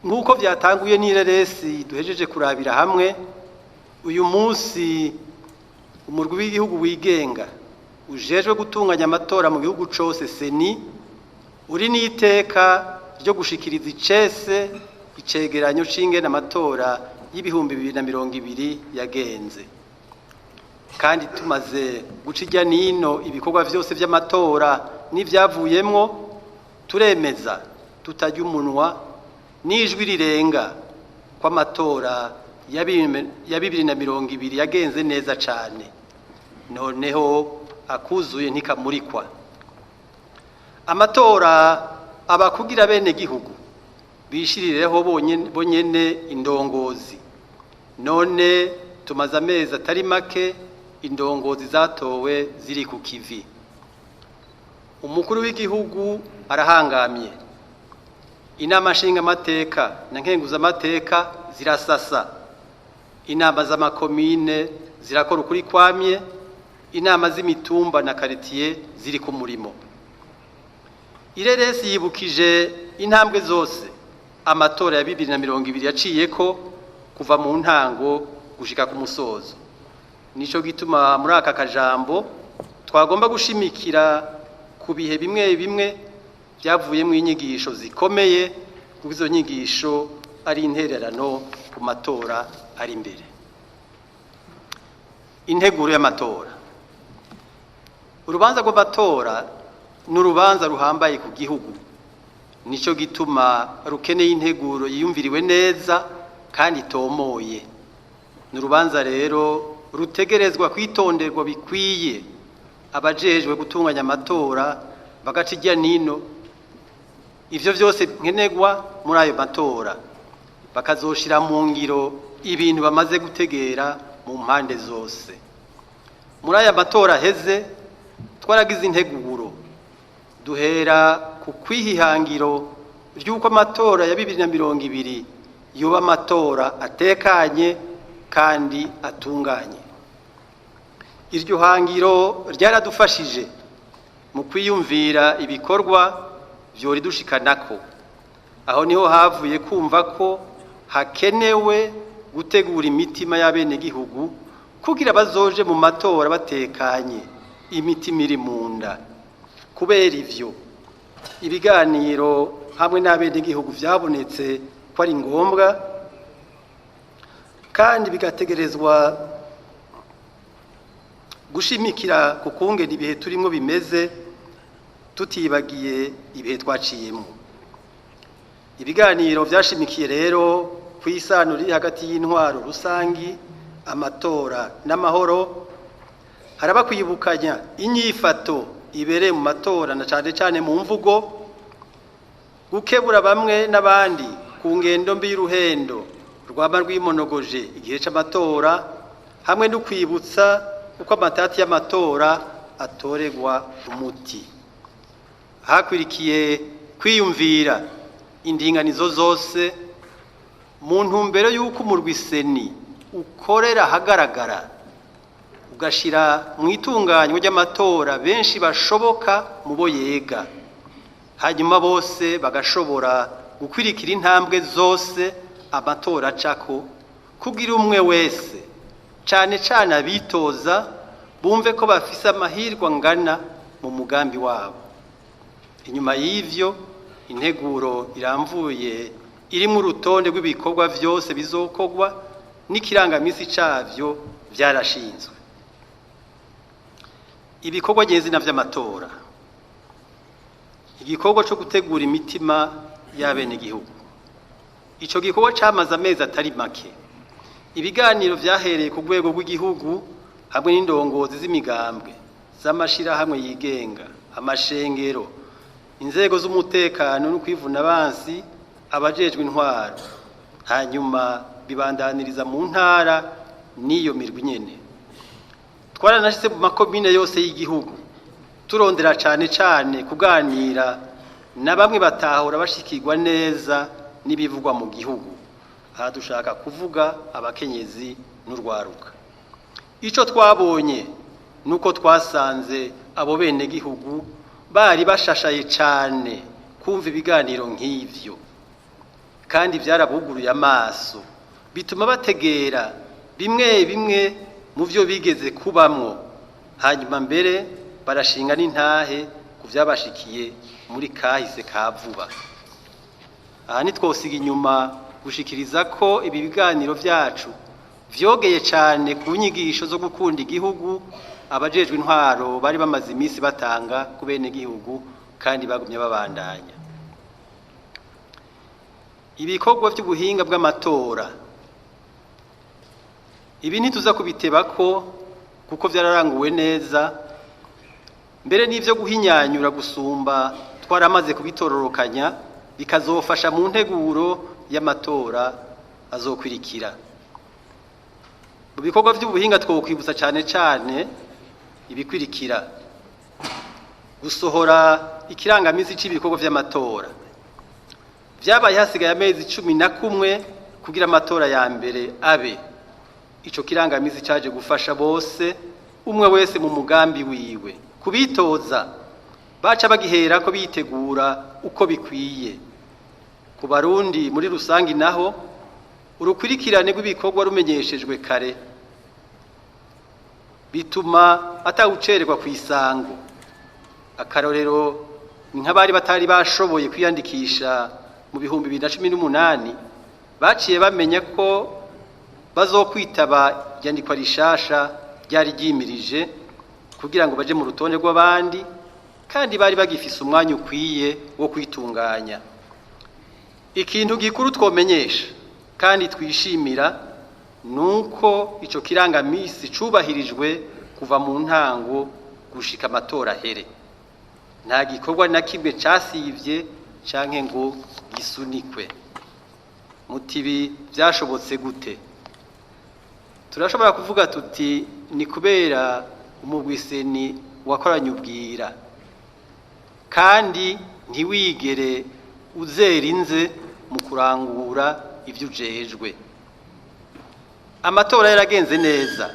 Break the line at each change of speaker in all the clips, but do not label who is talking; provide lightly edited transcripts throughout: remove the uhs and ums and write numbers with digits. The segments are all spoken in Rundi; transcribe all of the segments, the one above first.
Nk'uko byatanguye n'ireresi duhejeje kurabira hamwe, uyu munsi umurwi w'igihugu wigenga ujejwe gutunganya amatora mu gihugu cose, CENI, uri n'iteka ryo gushikiriza icese icegeranyo c'ingene amatora y'2020 yagenze. Kandi tumaze guca irya nino ibikorwa vyose vy'amatora n'ivyavuyemwo, turemeza tutarya umunwa n'ijwi rirenga ko amatora ya 2020 yagenze neza cane. Noneho akuzuye ntikamurikwa. Amatora aba kugira bene gihugu bishirireho bonyene indongozi. None tumaze amezi atari make indongozi zatowe ziri ku kivi. Umukuru w'igihugu arahangamye, inama nshingamateka na nkenguzamateka zirasasa, inama z'amakomine zirakora ukuri kwamye, inama z'imitumba na karitiye ziri ku murimo. Ireresi yibukije intambwe zose amatora ya 2020 yaciyeko kuva mu ntango gushika ku musozo. Nico gituma muri aka kajambo twagomba gushimikira ku bihe bimwe bimwe byavuyemo inyigisho zikomeye, kuko izo nyigisho ari intererano ku matora ari imbere. Integuro y'amatora. Urubanza rw'amatora ni urubanza ruhambaye ku gihugu, nico gituma rukeneye integuro yiyumviriwe neza kandi itomoye. Ni urubanza rero rutegerezwa kwitonderwa bikwiye, abajejwe gutunganya amatora bagaca irya nino ivyo vyose nkenerwa muri ayo matora, bakazoshira mu ngiro ibintu bamaze gutegera mu mpande zose. Muri aya matora aheze twaragize integuro, duhera ku kwihihangiro ry'uko amatora ya 2020 yoba amatora atekanye kandi atunganye. Iryo hangiro ryaradufashije mu kwiyumvira ibikorwa vyoridushikanako. Aho niho havuye kumva ko hakenewe gutegura imitima y'abenegihugu kugira bazoje mu matora batekanye, imitima iri mu nda. Kubera ivyo, ibiganiro hamwe n'abenegihugu vyabonetse ko ari ngombwa kandi bigategerezwa gushimikira ku kungene ibihe turimwo bimeze, tutibagiye ibihe twaciyemo. Ibiganiro vyashimikiye rero ku isano riri hagati y'intwaro rusangi, amatora n'amahoro. Haraba kwibukanya inyifato ibereye mu matora na cane cane mu mvugo, gukebura bamwe n'abandi ku ngendo mbi y'uruhendo rwama rwimonogoje igihe c'amatora, hamwe no kwibutsa uko amatati y'amatora atoregwa umuti. Hakwirikiye kwiyumvira indinganizo zose mu ntumbero y'uko umurwi CENI ukorera ahagaragara, ugashira mu itunganywa ry'amatora benshi bashoboka mu bo yega, hanyuma bose bagashobora gukwirikira intambwe zose amatora acako, kugira umwe wese, cane cane abitoza, bumve ko bafise amahirwe angana mu mugambi wabo. Inyuma y'ivyo, integuro iramvuye irimwo urutonde rw'ibikorwa vyose bizokorwa n'ikirangamisi cavyo vyarashinzwe. Ibikorwa nyezina vy'amatora. Igikorwa co gutegura imitima y'abenegihugu. Ico gikorwa camaze amezi atari make. Ibiganiro vyahereye ku rwego rw'igihugu hamwe n'indongozi z'imigambwe, z'amashirahamwe yigenga, amashengero, inzego z'umutekano no kwivuna abansi, abajejwe intwaro, hanyuma bibandaniriza mu ntara n'iyo mirwi nyene. Twaranashitse mu makomine yose y'igihugu, turondera cane cane kuganira na bamwe batahora bashikirwa neza n'ibivugwa mu gihugu. Aha dushaka kuvuga abakenyezi n'urwaruka. Ico twabonye nuko twasanze abo benegihugu bari bashashaye cane kumva ibiganiro nk'ivyo. Kandi byarabuguruye amaso, bituma bategera bimwe bimwe mu byo bigeze kubamwo, hanyuma mbere barashinga n'intahe ku byabashikiye muri kahise ka vuba. Aha ntitwosiga inyuma gushikiriza ko ibi biganiro byacu vyogeye cyane ku nyigisho zo gukunda igihugu abajejwe intwaro bari bamaze iminsi batanga ku bene gihugu, kandi bagumye babandanya. Ibikorwa by'ubuhinga bw'amatora ibi ntituza kubiteba ko kuko byararanguwe neza, mbere n'ibyo guhinyanyura gusumba twaramaze kubitororokanya, bikazofasha mu nteguro y'amatora azokwirikira. Mu bikorwa by'ubuhinga twokwibutsa cyane cyane ibikwirikira: gusohora ikirangamisi cy'ibikorwa by'amatora. Byabaye hasigaye amezi 11 kugira amatora ya mbere abe. Ico kirangamisi cyaje gufasha bose, umwe wese mu mugambi wiwe. Kubitoza baca bagihera ko bitegura uko bikwiye. Ku Barundi muri rusangi naho, urukurikirane rw'ibikorwa rumenyeshejwe kare bituma atawucererwa ku isango. Akarorero ni nk'abari batari bashoboye kwiyandikisha mu 2018, baciye bamenya ko bazokwitaba iyandikwa rishasha ryari ryimirije kugira ngo baje mu rutonde rw'abandi, kandi bari bagifise umwanya ukwiye wo kwitunganya. Ikintu gikuru twomenyesha kandi twishimira nuko ico kirangamisi cubahirijwe kuva mu ntango gushika amatora ahere. Nta gikorwa na kimwe casivye canke ngo gisunikwe. Muti ibi vyashobotse gute? Turashobora kuvuga tuti ni kubera umugwiseni wakoranye ubwira, kandi ntiwigere uzera inze mu kurangura ivyo ujejwe. Amatora yaragenze neza,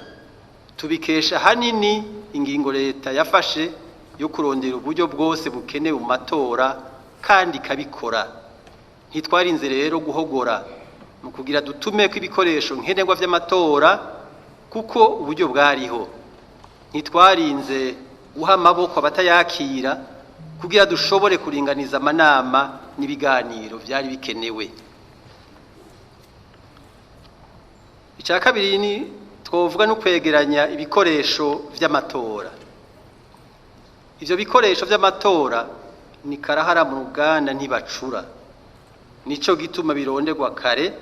tubikesha hanini ingingo leta yafashe yo kurondera uburyo bwose bukenewe mu matora, kandi ikabikora. Ntitwarinze rero guhogora mu kugira dutume ko ibikoresho nkenerwa vy'amatora, kuko uburyo bwariho. Ntitwarinze guha amaboko abatayakira kugira dushobore kuringaniza amanama n'ibiganiro vyari bikenewe. Icya kabiri ni twovuga no kwegeranya ibikoresho vy'amatora. Ivyo bikoresho vy'amatora ni karahara mu ruganda, ntibacura. Nico gituma bironderwa kare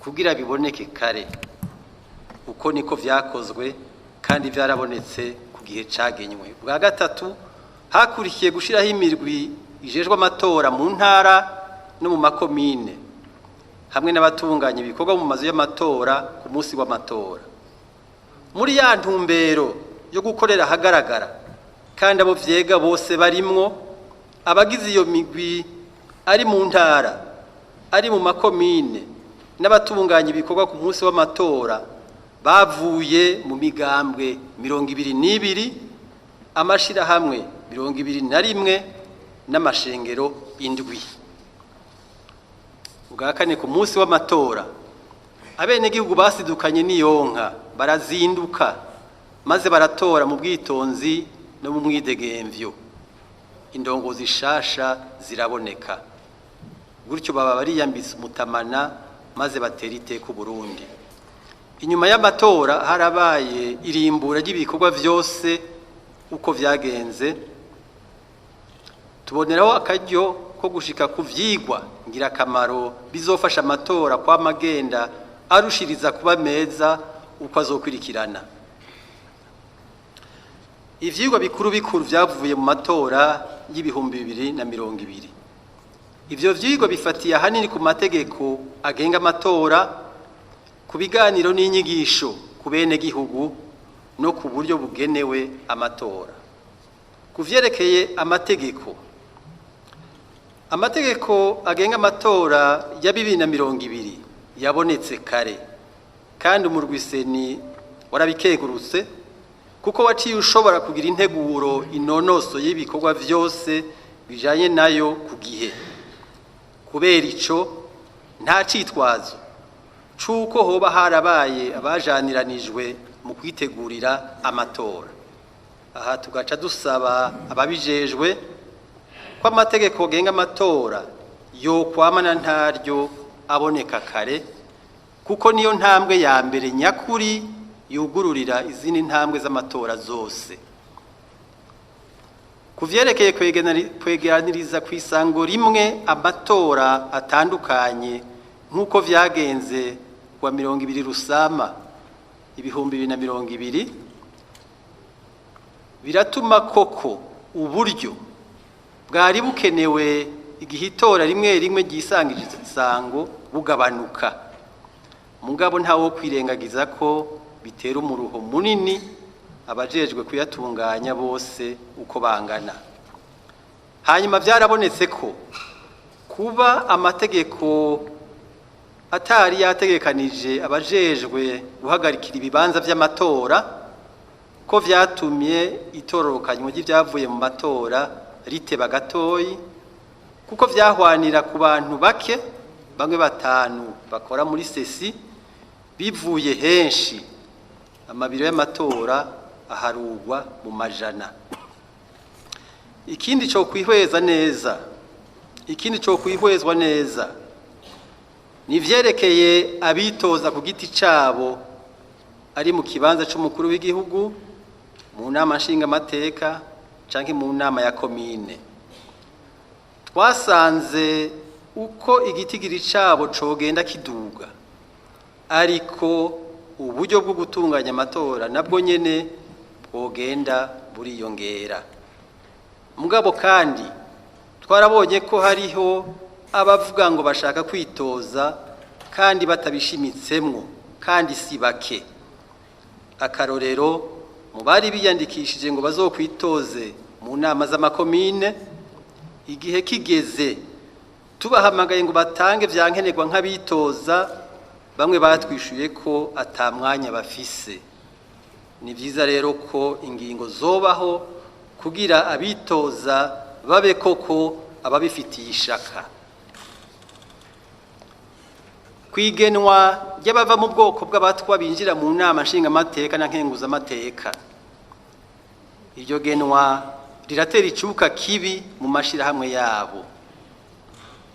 kugira biboneke kare. Uko niko vyakozwe kandi vyarabonetse ku gihe cagenywe. Bwa gatatu, hakurikiye gushiraho imirwi ijejwe amatora mu ntara no mu makomine, hamwe n'abatunganya ibikorwa mu mazu y'amatora ku munsi w'amatora. Muri ya ntumbero yo gukorera ahagaragara kandi abo vyega bose barimwo, abagize iyo migwi ari mu ntara, ari mu makomine n'abatunganya ibikorwa ku munsi w'amatora bavuye mu migambwe 22, amashirahamwe 21 n'amashengero 7. Ubwa kane, ku munsi w'amatora abenegihugu basidukanye n'iyonka, barazinduka maze baratora mu bwitonzi no mu mwidegemvyo. Indongozi shasha ziraboneka, gutyo baba bariyambitse umutamana maze batera iteka Burundi. Inyuma y'amatora harabaye irimbura ry'ibikorwa vyose uko vyagenze. Tuboneraho akaryo ko gushika ku vyigwa ngirakamaro bizofasha amatora kwa magenda arushiriza kuba meza uko azokwirikirana. Ivyigwa bikuru bikuru vyavuye mu matora y'2020. Ivyo vyigwa bifatiye ahanini ku mategeko agenga amatora, ku biganiro n'inyigisho ku bene gihugu no ku buryo bugenewe amatora. Ku vyerekeye amategeko, amategeko agenga amatora ya 2020 yabonetse kare, kandi umurwiseni warabikegurutse kuko waciye ushobora kugira integuro inonoso y'ibikorwa vyose bijanye nayo ku gihe. Kubera ico, Nta citwazo c'uko hoba harabaye abajaniranijwe mu kwitegurira amatora. Aha tugaca dusaba ababijejwe ko amategeko agenga amatora yokwamana ntaryo aboneka kare, kuko niyo ntambwe ya mbere nyakuri yugururira izindi ntambwe z'amatora zose. Ku vyerekeye kwegeraniriza kw'isango rimwe amatora atandukanye nk'uko vyagenze kuwa 20 Rusama 2020, biratuma koko uburyo bwari bukenewe igihe itora rimwe rimwe ryisangije isango bugabanuka. Mugabo ntawo kwirengagiza ko bitera umuruho munini abajejwe kuyatunganya bose uko bangana. Hanyuma vyarabonetse ko kuba amategeko atari yategekanije abajejwe guhagarikira ibibanza vy'amatora, ko vyatumye itororokanywa ry'ivyavuye mu matora riteba gatoyi, kuko vyahwanira ku bantu bake, bamwe batanu bakora muri sesi, bivuye henshi amabiro y'amatora aharugwa mu majana. Ikindi co kwihweza neza, ikindi co kwihwezwa neza ni vyerekeye abitoza ku giti cabo ari mu kibanza c'umukuru w'igihugu, mu nama nshingamateka canke mu nama ya komine. Twasanze uko igitigiri cabo cogenda kiduga, ariko uburyo bwo gutunganya amatora nabwo nyene bwogenda buriyongera. Mugabo kandi twarabonye ko hariho abavuga ngo bashaka kwitoza kandi batabishimitsemwo, kandi si bake. Akarorero, mu bari biyandikishije ngo bazokwitoze mu nama z'amakomine, igihe kigeze tubahamagaye ngo batange vyankenerwa nk'abitoza, bamwe batwishuye ko ata mwanya bafise. Ni vyiza rero ko ingingo zobaho kugira abitoza babe koko ababifitiye ishaka. Kwigenwa ry'abava mu bwoko bw'abatwa binjira mu nama nshingamateka na nkenguzamateka, iryo genwa riratera icuka kibi mu mashirahamwe yabo.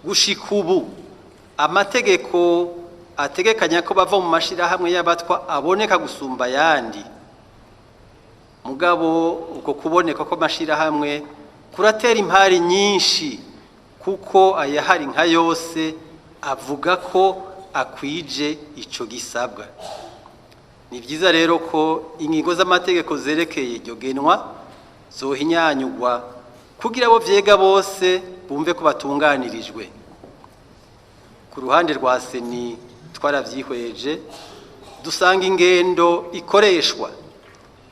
Gushika ubu amategeko ategekanya ko bava mu mashirahamwe y'abatwa aboneka gusumba ayandi. Mugabo uko kuboneka ko mashirahamwe kuratera impari nyinshi, kuko ayahari nka yose avuga ko akwije ico gisabwa. Ni vyiza rero ko ingingo z'amategeko zerekeye iryo genwa zohinyanyugwa kugira abo vyega bose bumve ko batunganirijwe. Ku ruhande rwa seni twaravyihweje, dusanga ingendo ikoreshwa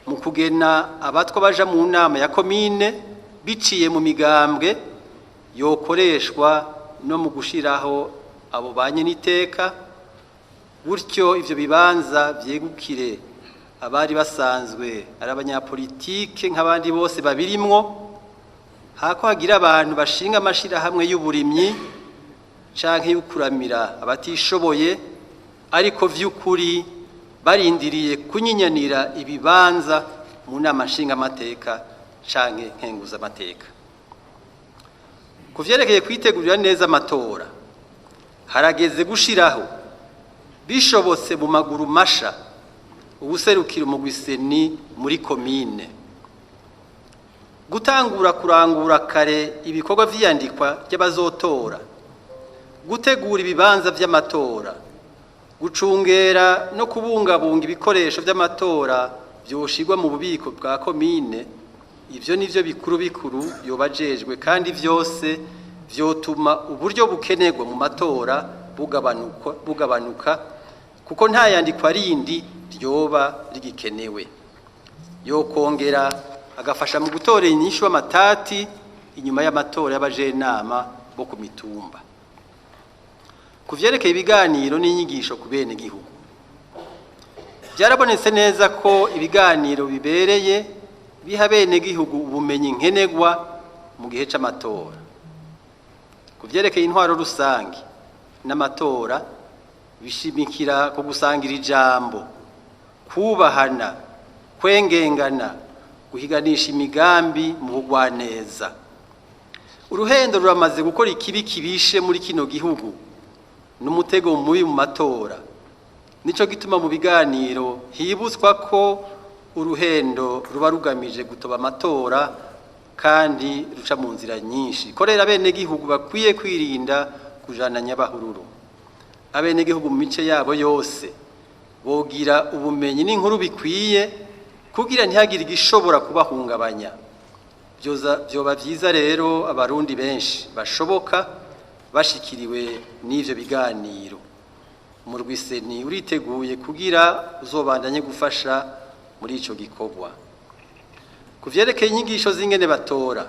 mu kugena abatwa baja mu nama ya komine biciye mu migambwe yokoreshwa no mu gushiraho abo banye n'iteka, gutyo ivyo bibanza vyegukire abari basanzwe ari abanyapolitike nk'abandi bose babirimwo, hako hagira abantu bashinga amashirahamwe y'uburimyi canke y'ukuramira abatishoboye, ariko vy'ukuri barindiriye kunyinyanira ibibanza mu nama nshingamateka canke nkenguzamateka. Ku vyerekeye kwitegurira neza amatora, harageze gushiraho bishobotse mu maguru masha uwuserukira umugwi seni muri komine, gutangura kurangura kare ibikorwa vy'iyandikwa ry'abazotora, gutegura ibibanza vy'amatora, gucungera no kubungabunga ibikoresho vy'amatora vyoshirwa mu bubiko bwa komine. Ivyo nivyo bikuru bikuru yobajejwe, kandi vyose vyotuma uburyo bukenerwa mu matora bugabanuka, kuko nta yandikwa rindi ryoba rigikenewe. Yokongera agafasha mu gutora inyishu amatati inyuma y'amatora y'abajenama bo ku mitumba. Ku vyerekeye ibiganiro n'inyigisho ku bene gihugu, byarabonetse neza ko ibiganiro bibereye biha bene gihugu ubumenyi nkenerwa mu gihe c'amatora. Ku vyerekeye intwaro rusange, n'amatora bishimikira ku gusangira ijambo, kubahana, kwengengana, guhiganisha imigambi mu bugwaneza. Uruhendo ruramaze gukora ikibi kibishe muri kino gihugu n'umutego mubi mu matora. Nico gituma mu biganiro hibutswa ko uruhendo ruba rugamije gutoba amatora kandi ruca mu nzira nyinshi. Korera abenegihugu bakwiye kwirinda kujana nyabahururu. Abenegihugu mu mice yabo yose bogira ubumenyi n'inkuru bikwiye kugira ntihagire igishobora kubahungabanya. Vyoba vyiza rero abarundi benshi bashoboka bashikiriwe n'ivyo biganiro. Umurwi CENI uriteguye kugira uzobandanye gufasha muri ico gikorwa. Ku vyerekeye inyigisho z'ingene batora,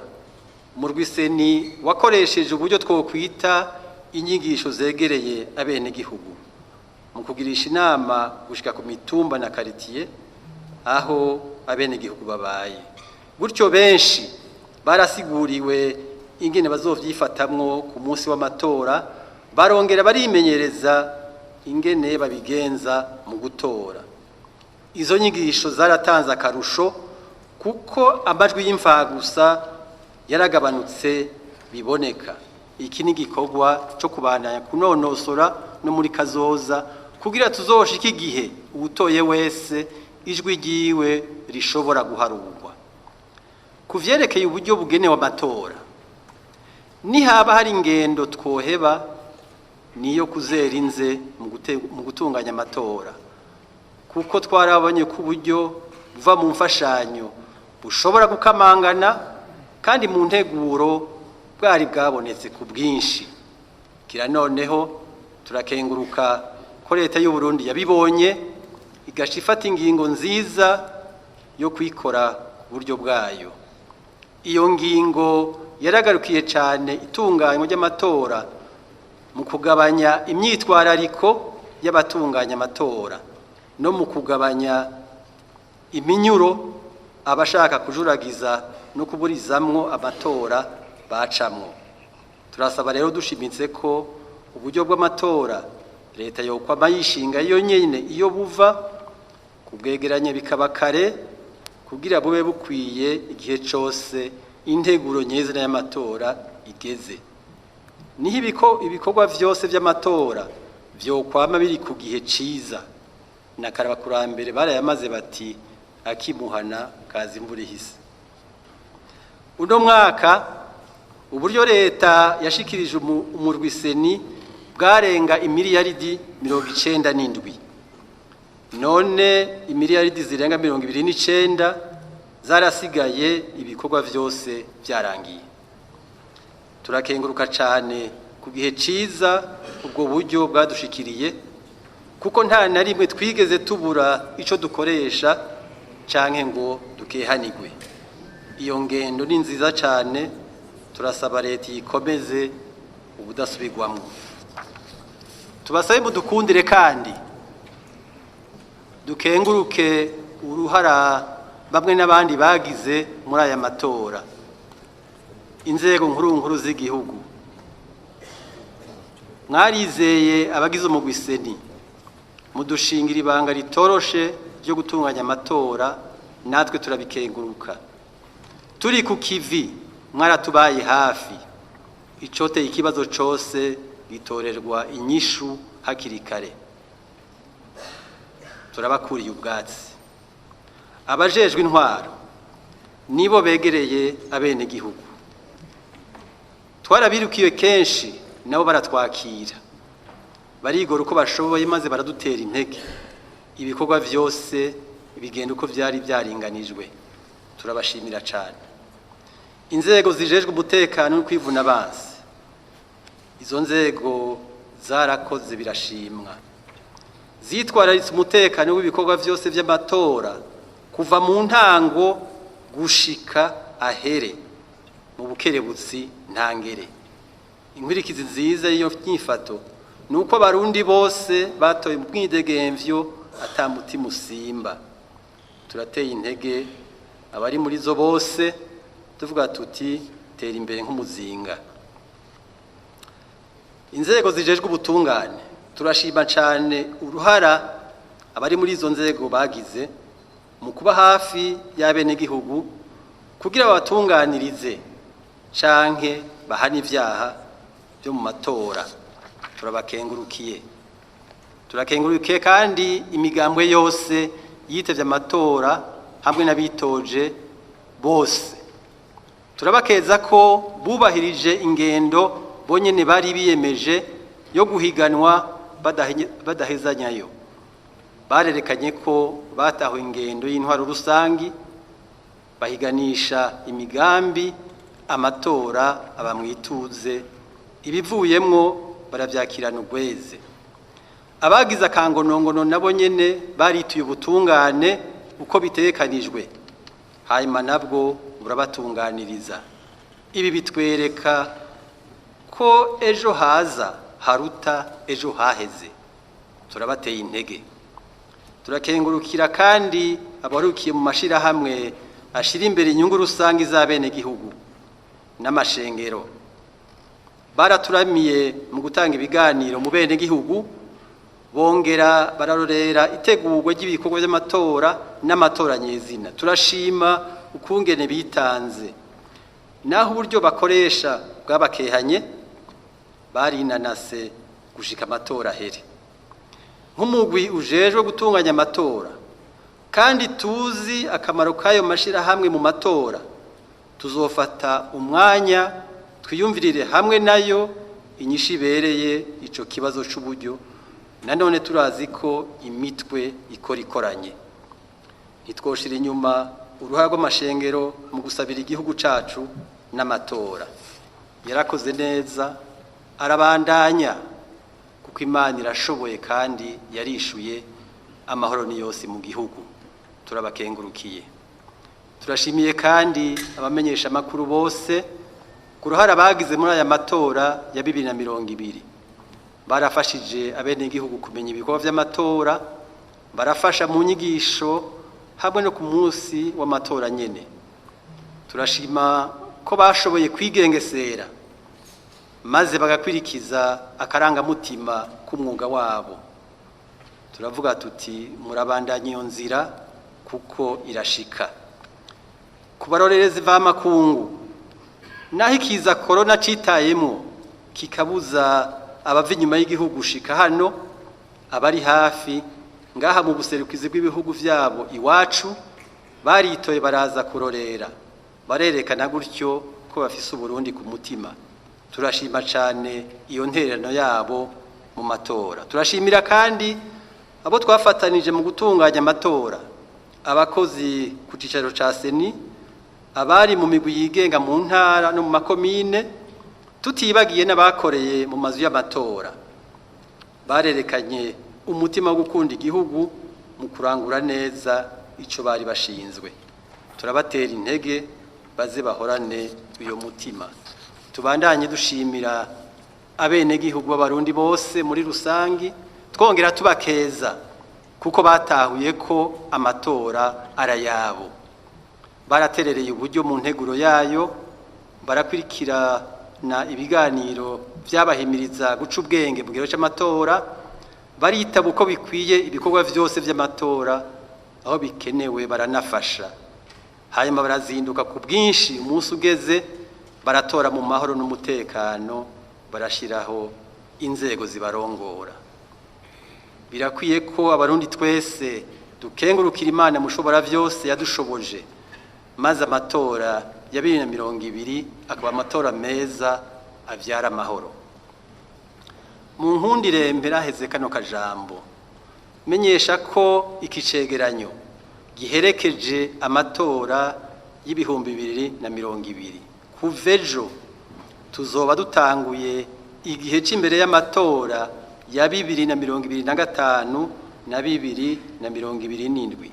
umurwi CENI wakoresheje uburyo twokwita inyigisho zegereye abenegihugu mu kugirisha inama gushika ku mitumba na karitiye aho abenegihugu babaye. Gutyo benshi barasiguriwe ingene bazovyifatamwo ku munsi w'amatora, barongera barimenyereza ingene babigenza mu gutora. Izo nyigisho zaratanze akarusho kuko amajwi y'imfagusa yaragabanutse biboneka. Iki ni igikorwa co kubandanya kunonosora no muri kazoza kugira tuzoshike igihe uwutoye wese ijwi ryiwe rishobora guharurwa. Ku vyerekeye uburyo bugenewe amatora, nihaba hari ingendo twoheba niyo kuzera inze mu gutunganya amatora, kuko twarabonye ko uburyo buva mu mfashanyo bushobora gukamangana kandi mu nteguro bwari bwabonetse ku bwinshi. Kira noneho turakenguruka ko leta y'u Burundi yabibonye igaca ifata ingingo nziza yo kwikora ku buryo bwayo. Iyo ngingo yaragarukiye cyane itunganywa ry'amatora mu kugabanya imyitwarariko y'abatunganya amatora no mu kugabanya iminyuro abashaka kujuragiza no kuburizamwo amatora bacamwo. Turasaba rero dushimitse ko uburyo bw'amatora leta yokwama yishinga iyo nyene iyo buva, kubwegeranya bikaba kare kugira bube bukwiye igihe cose integuro nyezina y'amatora igeze. Niho ibikorwa vyose vy'amatora vyokwama biri ku gihe ciza. Na kare abakurambere barayamaze bati akimuhana kaza imvura ihise. Uno mwaka uburyo leta yashikirije umurwi CENI bwarenga imiliyaridi 97. None imiliyaridi zirenga 29 zarasigaye ibikorwa vyose vyarangiye. Turakenguruka cane ku gihe ciza ubwo buryo bwadushikiriye, kuko nta na rimwe twigeze tubura ico dukoresha canke ngo dukehanigwe. Iyo ngendo ni nziza cane, turasaba leta ikomeze ubudasubirwamwo. Tubasabe mudukundire kandi dukenguruke uruhara bamwe n'abandi bagize muri aya matora. Inzego nkuru nkuru z'igihugu mwarizeye abagize umugwi CENI mudushingira ibanga ritoroshe ryo gutunganya amatora, natwe turabikenguruka. Turi ku kivi mwaratubaye hafi, icoteye ikibazo cose gitorerwa inyishu hakiri kare. Turabakuriye ubwatsi. Abajejwe intwaro nibo begereye abenegihugu, twarabirukiye kenshi nabo baratwakira, barigora uko bashoboye maze baradutera intege. Ibikorwa vyose bigenda uko vyari vyaringanijwe, turabashimira cane. Inzego zijejwe umutekano no kwivuna abansi, izo nzego zarakoze birashimwa, zitwararitse umutekano w'ibikorwa vyose vy'amatora kuva mu ntango gushika ahere, mu bukerebutsi ntangere. Inkurikizi nziza y'iyo nyifato nuko abarundi bose batoye mu mwidegemvyo ata mutima usimba. Turateye intege abari muri zo bose tuvuga tuti tera imbere nk'umuzinga. Inzego zijejwe ubutungane, turashima cyane uruhara abari muri izo nzego bagize mu kuba hafi y'abenegihugu kugira babatunganirize canke bahane ivyaha byo mu matora. Turabakengurukiye. Turakengurukiye kandi imigambwe yose yitevye amatora hamwe n'abitoje bose. Turabakeza ko bubahirije ingendo bonyene bari biyemeje yo guhiganwa badahezanyayo. Barerekanye ko batahuye ingendo y'intwaro rusangi, bahiganisha imigambi amatora abamwituze, ibivuyemwo baravyakirana urweze. Abagize akangonongono nabo nyene barituye ubutungane uko bitegekanijwe, hanyuma nabwo burabatunganiriza. Ibi bitwereka ko ejo haza haruta ejo haheze. Turabateye intege. Turakengurukira kandi abarukiye mu mashirahamwe ashira imbere inyungu rusange z'abenegihugu n'amashengero. Baraturamiye mu gutanga ibiganiro mu benegihugu, bongera bararorera itegurwa ry'ibikorwa by'amatora n'amatora nyezina. Turashima ukungene bitanze, naho uburyo bakoresha bwabakehanye, barinanase gushika amatora ahere. Nk'umugwi ujejwe gutunganya amatora kandi tuzi akamaro k'ayo mashirahamwe mu matora, tuzofata umwanya twiyumvirire hamwe nayo inyishu ibereye ico kibazo c'uburyo. Nanone turazi ko imitwe ikora ikoranye. Ntitwoshira inyuma uruhara rw'amashengero mu gusabira igihugu cacu n'amatora. Yarakoze neza, arabandanya, kuko Imana irashoboye kandi yarishuye. Amahoro ni yose mu gihugu. Turabakengurukiye. Turashimiye kandi abamenyesha amakuru bose ku ruhara bagize muri aya matora ya 2020. Barafashije abenegihugu kumenya ibikorwa vy'amatora, barafasha mu nyigisho hamwe no ku munsi w'amatora nyene. Turashima ko bashoboye kwigengesera maze bagakwirikiza akarangamutima k'umwuga wabo. Turavuga tuti murabandanya iyo nzira kuko irashika. Ku barorerezi v'amakungu, naho ikiza korona citayemwo kikabuza abava inyuma y'igihugu gushika hano, abari hafi ngaha mu buserukizi bw'ibihugu vyabo iwacu baritoye baraza kurorera, barerekana gutyo ko bafise Uburundi ku mutima. Turashima cane iyo ntererano yabo mu matora. Turashimira kandi abo twafatanije mu gutunganya amatora, abakozi ku cicaro ca CENI, abari mu migwi yigenga mu ntara no mu makomine, tutibagiye n'abakoreye mu mazu y'amatora. Barerekanye umutima wo gukunda igihugu mu kurangura neza ico bari bashinzwe. Turabatera intege baze bahorane uyo mutima. Tubandanye dushimira abenegihugu b'Abarundi bose muri rusangi, twongera tubakeza kuko batahuye ko amatora arayabo. Baraterereye uburyo mu nteguro yayo, barakurikirana ibiganiro vyabahimiriza guca ubwenge mu gihe c'amatora, baritaba uko bikwiye ibikorwa vyose vy'amatora aho bikenewe, baranafasha. Hanyuma barazinduka ku bwinshi umunsi ugeze, baratora mu mahoro n'umutekano, barashiraho inzego zibarongora. Birakwiye ko Abarundi twese dukengurukira Imana mushobora vyose yadushoboje, maze amatora ya 2020 akaba amatora meza avyara amahoro. Mu nkundire mperaheze kano kajambo, menyesha ko iki cegeranyo giherekeje amatora y'2020. Kuva ejo tuzoba dutanguye igihe c'imbere y'amatora ya 2025 na 2027.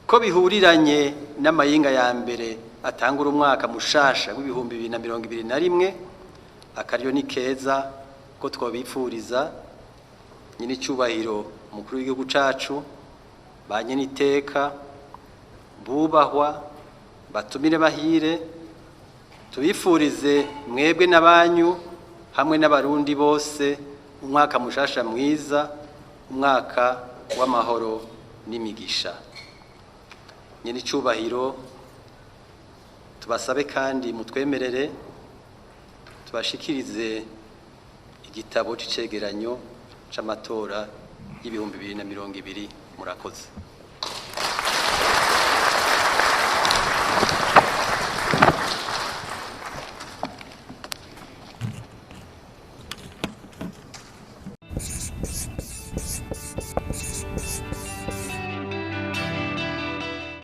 Ko bihuriranye n'amayinga ya mbere atangura umwaka mushasha w'2021, akaryo ni keza ko twobipfuriza nyine icyubahiro umukuru w'igihugu cacu, ba nyene iteka bubahwa, batumire bahire, tubifurize mwebwe n'abanyu hamwe n'abarundi bose umwaka mushasha mwiza, umwaka w'amahoro n'imigisha. Nyene icubahiro, tubasabe kandi mutwemerere tubashikirize igitabo c'icegeranyo c'amatora y'2020. Murakoze.